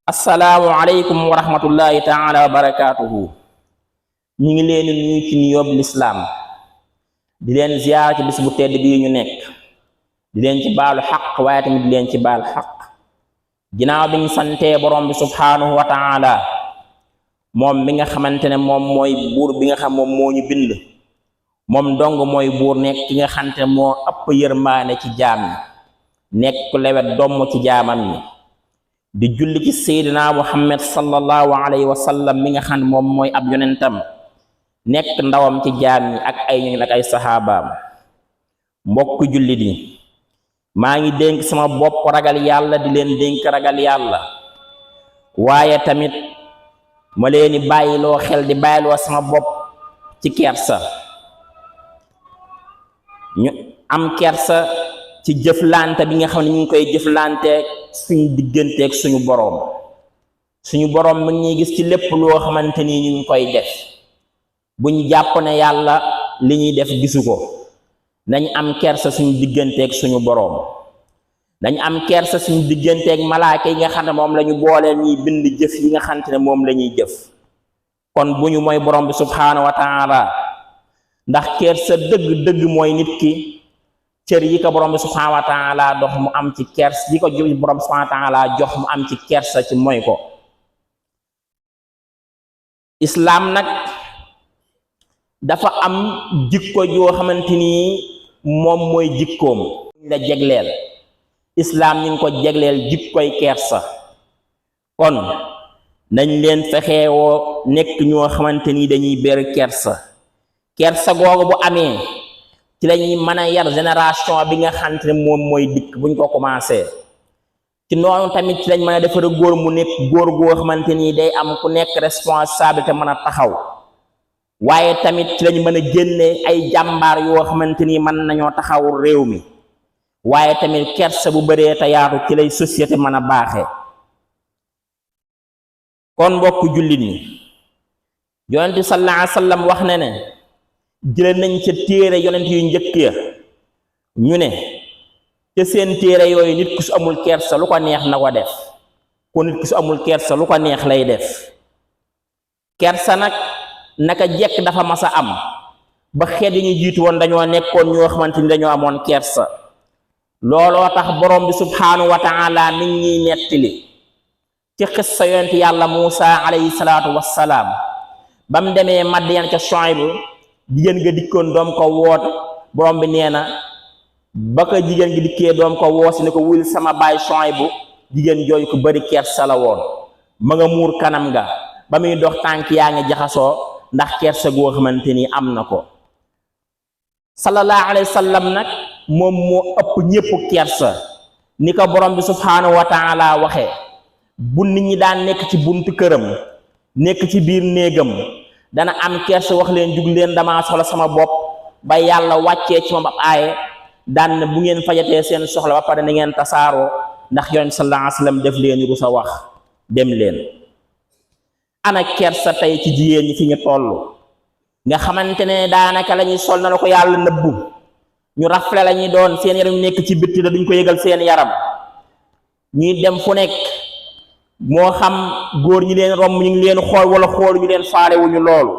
assalaamu aleykum wa rahmatullahi taala wa barakaatuhu. ñu ngi leen nuyu ci nuyoob lislaam di leen ziyaar ci bis bu tedd bii ñu nekk, di leen ci baalu xaq waaye tamit di leen ci baal xaq. ginnaaw bi ñu santee borom bi subhaanahu wa taala moom mi nga xamante ne moom mooy buur bi nga xam moom moo ñu bind, moom dong mooy buur nekk ki nga xamante ne moo ëpp yërmaane ci jaam ñi, nekk ku lewet domm ci jaamam ñi. di julli ci seydina muhammad sallallahu alayhi wa sallam mi nga xam ne moom mooy ab yonentam, nekk ndawam ci jaam ñi ak ay ñoñ ak ay saxaabaam. mbokk jullit yi, maa ngi dénk sama bopp ragal yàlla, di leen dénk ragal yàlla, waaye tamit ma leen di bàyyiloo xel, di bàyyiloo sama bopp ci kersa. ñu am kersa ci jëflante bi nga xam ne ñu ngi koy jëflante suñu digganteeg suñu boroom. suñu boroom mi ngi gis ci lépp loo xamante ni ñu ngi koy def. buñ jàpp ne yàlla li ñuy def gisu ko. nañ am kersa suñu digganteeg suñu boroom. dañ am kersa suñu digganteeg malaaka yi nga xam ne moom la ñu boole ñuy bind jëf yi nga xam ne moom la ñuy jëf. kon bu ñu mooy boroom bi subhaanahu wa taala, ndax kersa dëgg-dëgg mooy nit ki cër yi ko borom bi subhanahu wa taala dox mu am ci kers yi ko borom subhanahu wa taala jox mu am ci kersa ci mooy ko. islaam nag dafa am jikko yoo xamante ni moom mooy jikkoom la jegleel. islaam ñu ngi ko jegleel jikkoy kersa. kon nañ leen fexeewoo nekk ñoo xamante ni dañuy ber kersa. kersa googu bu amee ci lañuy mën a yar génération bi nga xam ne moom mooy dikk buñ ko commencé. ci noonu tamit ci lañ mën a defara góor mu nekk góor goo xamante ni day am ku nekk responsabilité mën a taxaw. waaye tamit ci lañ mën a génne ay jàmbaar yoo xamante ni mën nañoo taxaw réew mi. waaye tamit kersa bu bëree te yaatu ci lay société mën a baaxee. kon mbokk jullit ñi, yonent bi sallallahu alayhi wa sallam wax na ne jële nañ ca téere yonent yu njëkk ya ñu ne ca seen téere yooyu nit ku su amul kersa lu ko neex na ko def. ko nit ku su amul kersa lu ko neex lay def. kersa nag naka jekk dafa mas a am ba xeet yi ñu jiitu woon dañoo nekkoon ñoo xamante ni dañoo amoon kersa. looloo tax borom bi subhaanahu wa taala nit ñiy nettali ci xissa yonent yàlla Muusa alayhi salaatu wassalaam ba mu demee Madyan ca Shuayb, jigéen ga dikkoon doom ko woot. borom bi nee na ba ko jigéen gi dikkee doom ko woosi ne ko wul sama baay Shuayb, jigéen jooju ko bari kersa la woon. ma nga muur kanam ga, ba muy dox tànk yaa ngi jaxasoo ndax kersa goo xamante ni am na ko. sallallahu alayhi wa sallam nag moom moo ëpp ñépp kersa, ni ko borom bi subhaanahu wa taala waxee. bu nit ñi daan nekk ci buntu këram, nekk ci biir néegam, dana am kersa wax leen jug leen dama soxla sama bopp, ba yàlla wàccee ci moom ab aaye daan bu ngeen fajatee seen soxla ba pare na ngeen tasaaroo, ndax yonent sallallahu alayhi wa sallam def leen rus a wax dem leen. ana kersa tey ci jigéen ñi fi ñu toll nga xamante ne daanaka la ñuy sol na la ko yàlla nëbbu, ñu rafle la ñuy doon, seen yaram nekk ci bitti la duñ ko yëgal seen yaram. ñuy dem fu nekk, moo xam góor ñi leen romb ñu ngi leen xool wala xoolu ñu leen faale wuñu loolu.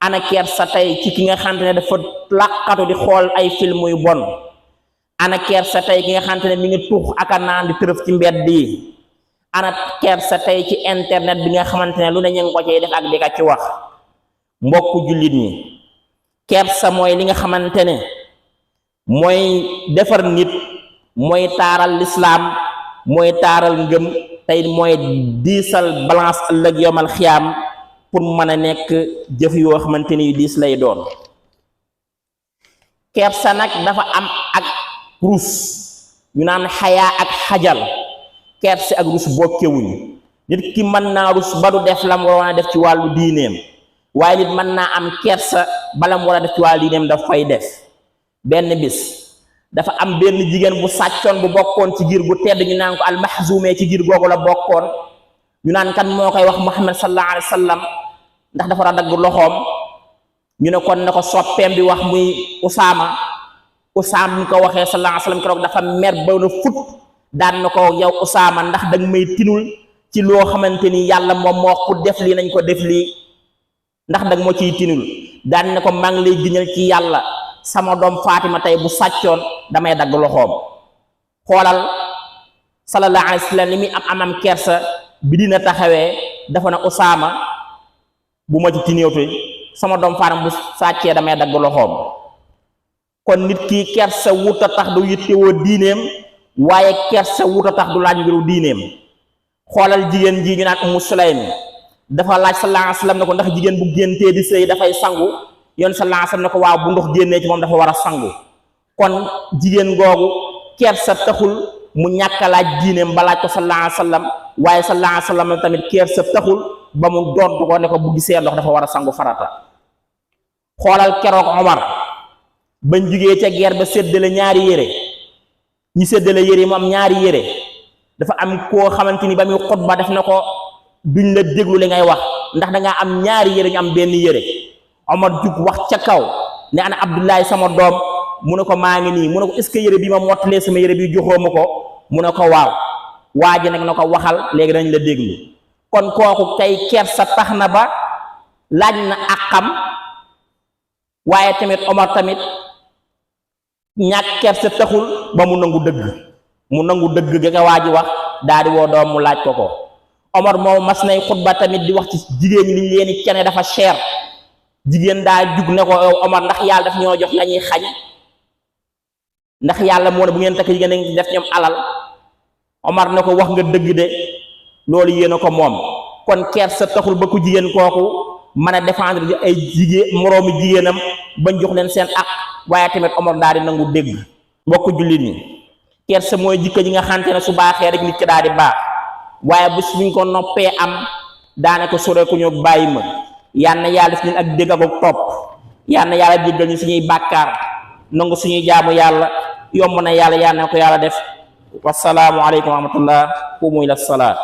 ana kersa tey ci ki nga xamante ne dafa làqatu di xool ay film yu bon. ana kersa tey ki nga xamante ne mi ngi tux ak a naan di tërëf ci mbedd yi. ana kersa tey ci internet bi nga xamante ne lu ne ñu ngi ko cay def ak di ka ci wax. mbokku jullit ñi, kersa mooy li nga xamante ne mooy defar nit, mooy taaral lislaam, mooy taaral ngëm, tey mooy diisal balance ëllëg yomal xiyaam pour mën a nekk jëf yoo xamante ni yu diis lay doon. kersa nag dafa am ak rus, ñu naan xayaa ak xajal. kersa ak rus bokkewuñ. nit ki mën naa rus ba du def lam waroon a def ci wàllu diineem, waaye nit mën naa am kersa balam war a def ci wàllu diineem daf koy def. benn bis dafa am benn jigéen bu sàccoon bu bokkoon ci giir gu tedd, ñu naan ko almaxzume, ci giir googu la bokkoon. ñu naan kan moo koy wax Muhammad sallallahu alayhi wa sallam, ndax dafa war a dagg loxoom. ñu ne kon ne ko soppeem bi wax muy Usaama. Usaama bi ko waxee sallallahu alayhi wa sallam keroog dafa mer ba na fut, daan na ko yow Usaama ndax danga may tinul ci loo xamante ni yàlla moom moo ku def lii nañ ko def lii ndax dag moo ciy tinul daan ne ko maa ngi lay giñal ci yàlla sama doom Fatima tey bu sàccoon damay dagg loxoom. xoolal sallallahu alayhi wa sallam li muy am kersa bi dina taxawee dafa na Usaama bu ma ci tinéewte sama doom Fatima bu sàccee damay dagg loxoom. kon nit ki kersa wuta tax du yittewoo diineem waaye kersa wuta tax du laaj mbiru diineem. xoolal jigéen ji ñu naan Ummu Sulaym dafa laaj sallallahu alayhi wa sallam ne ko ndax jigéen bu géntee di sëy dafay sangu yoon sallallahu alayhi wa sallam ne ko waaw bu ndox génnee ci moom dafa war a sangu. kon jigéen googu kersa taxul mu ñàkk a laaj diineem ba laaj ko sallallahu alayhi wa sallam waaye sallallahu alayhi wa sallam tamit kersa taxul ba mu doot ko ne ko bu gisee ndox dafa war a sangu farata. xoolal keroog Omar bañ jugee ca guerre ba séddale ñaari yére ñi séddale yére mu am ñaari yére dafa am koo xamante ni ba muy xutba def na ko duñ la déglu li ngay wax ndax dangaa am ñaari yére ñu am benn yére. Omar jug wax ca kaw ne ana Abdullahi sama doom mu ne ko maa ngi nii mu ne ko est-ce que yére bi ma mottalee sama yére bi joxoo ma ko mu ne ko waaw waa ji nag na ko waxal léegi dañ la déglu. kon kooku kay kersa tax na ba laaj na àqam waaye tamit Omar tamit ñàkk kersa taxul ba mu nangu dëgg ga waa ji wax daal di woo doom mu laaj ko. Omar moom mas nay xutba tamit di wax ci jigéen ñi liñ leen cene dafa cher jigéen daa jug ne ko yow Omar ndax yàlla daf ñoo jox lañuy xañ ndax yàlla moo ne bu ngeen takk jigéen da ngeen def ñoom alal. Omar ne ko wax nga dëgg de loolu yéen a ko moom. kon kersa taxul ba ku jigéen kooku mën a défendre ay jigéen moroomi jigéenam bañ jox leen seen ak waaye tamit Omar daal di nangu dégg. mbokk jullit ñi kersa mooy jikko ji nga xamante ne su baaxee rek nit ki daal di baax waaye bu suñ ko noppee am daanaka sore ku ñu bàyyi ma yal na yàlla def ñun ak dégg ak topp yal na yàlla jéggal ñu suñuy bàkkaar nangu suñuy jaamu yàlla yomb na yàlla yal na ko yàlla def wasalaamu aleykum wa rahmatullah qumu ila salaat.